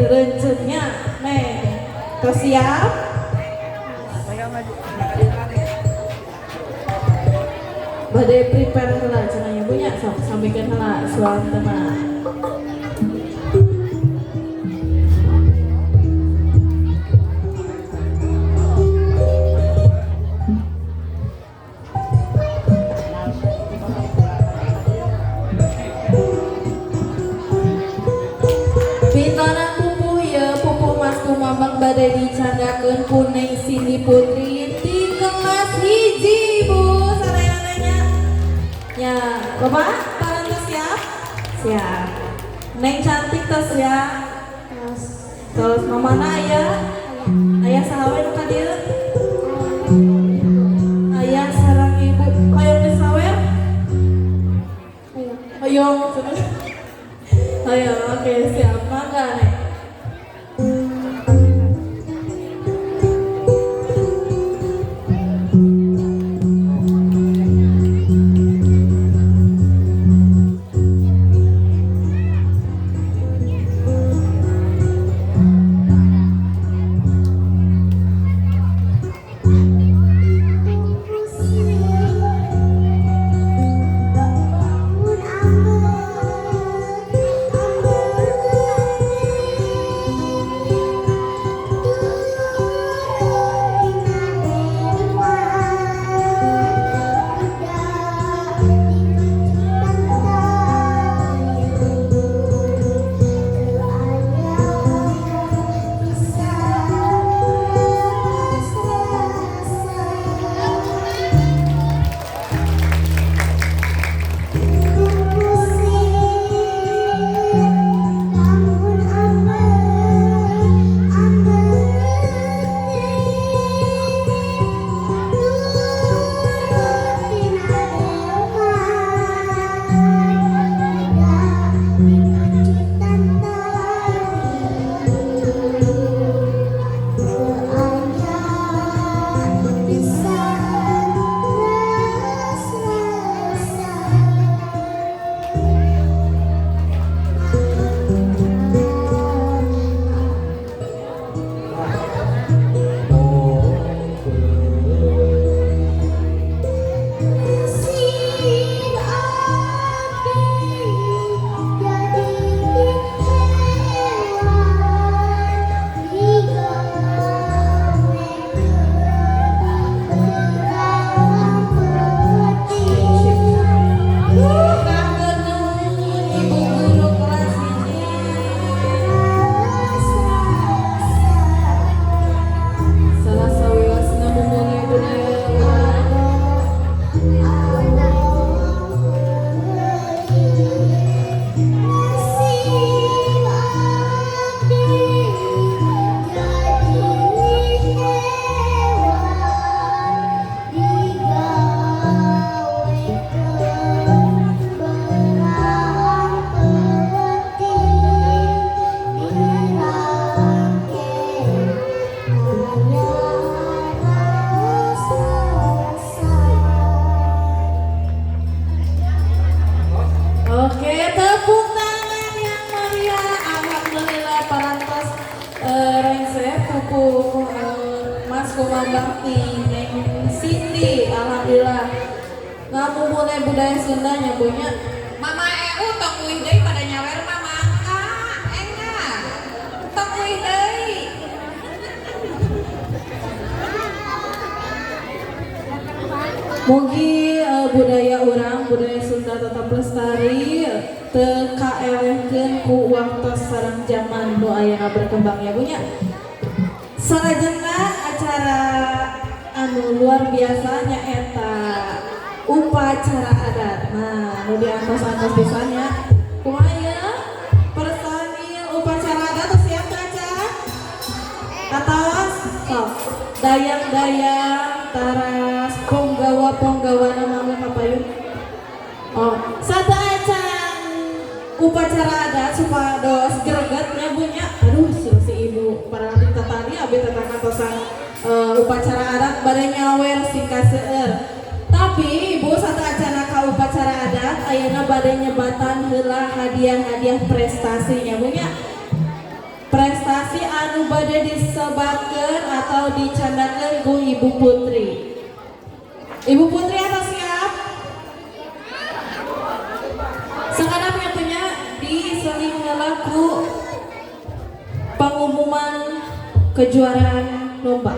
Reuncetnya, Neng. Tos siap? Bade prepare heula cenah nya, Bu, nya. Sok samikeun heula suantena. Pintonan pupuh ieu, pupuh Mas Kumambang, bade dicandakeun ku Neng Cindy Putri ti kelas 1, Bu, sadayana nya. Ya, Bapak, parantos siap? Siap. Neng cantik tos ya. Terus. Terus mamana aya? Aya saha we nu ka dieu? Ayah sareng ibu. Hoyong disawer? Ayo. Hoyong. Hoyong, oke, siap. Mangga, Neng. Mun ambek Oke, tepuk tangan yang meriah. Alhamdulillah parantos rengse pupuh Mas Kumambang ti Neng Cindy. Alhamdulillah. Ngamumule budaya Sunda nya, Bu, nya. Mama EU tong uih deui pada nyawer mah, mangga enggak tong uih deui. Mugi budaya urang, budaya Sunda tetap lestari, teu kaelehkeun ku waktos sareng zaman nu ayeuna berkembang ya, Bu, nya. Salajengna acara anu luar biasa nyaeta upacara adat. Nah, nu diantos-antos pisan nya. Kumaha ieu? Personil upacara adat tos siap teu acan? Atos? Sok. Dayang-dayang taras ponggawa-ponggawana mangga kapayun. Oh, satu acan upacara adat supados greget nya, Bu, nya. Aduh, si ibu para nanti tadi abi tentang kantosan upacara adat bade nyawer sing seueur. Tapi ibu, satu acana ka upacara adat, ayeuna bade nyebatan heula hadiah-hadiah prestasinya, Bu, nya. Prestasi Prestasi anu bade disebatkeun atau dicandakeun ku Ibu Putri. Ibu Putri atau siap? Sekarang yang punya diseling ku pengumuman kejuaraan lomba.